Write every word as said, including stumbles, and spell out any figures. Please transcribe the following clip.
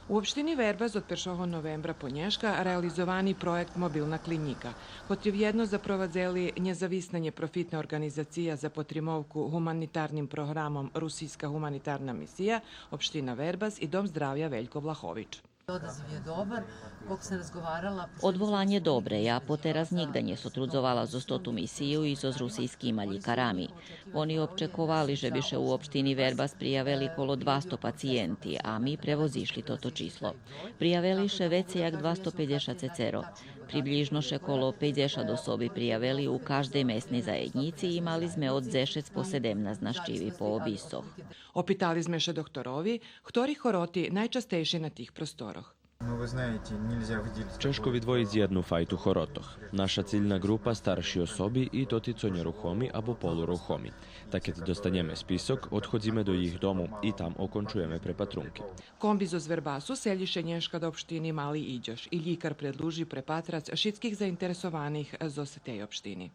У општини Вербас од першого новембра по нєшка реализовани проєкт Мобилна клинїка, котри вєдно запровадзели нєзависна нєпрофитна орґанизация за потримовку гуманитарним програмом Русийска гуманитарна мисия, општина Вербас и Дом здравя Велько Влахович. Одазив је добар, колку сам разговарала... Одволанє добре, я потераз нїґда нє сотрудзовала зоз тоту мисию и зоз русийскима лїкарами. Вони обчековали же би ше у општини Вербас приявели коло двасто пациєнти, а ми превозишли тото число. Приявели ше вецей як двасто пейдзешат цецеро. Приблїжно ше коло пейдзешат особи приявели у каждей месней заєднїци и мали зме од дзешец по седемнац нащиви по обисцох. Опитали зме ше докторови, хтори хороти найчастейше на тих просторох. Ну, вы знаете, нельзя выделить... Чежко видвоїц єдну файту хоротох. Наша цильна ґрупа старши особи и тоти цо нєрухоми або полурухоми. Та кед достанєме список, одходзиме до їх дому и там окончуєме препатрунки. Комби зоз Вербасу селї ше нєшка до општини Мали Идьош и лїкар предлужи препатрац шицких заинтересованих зоз тей општини.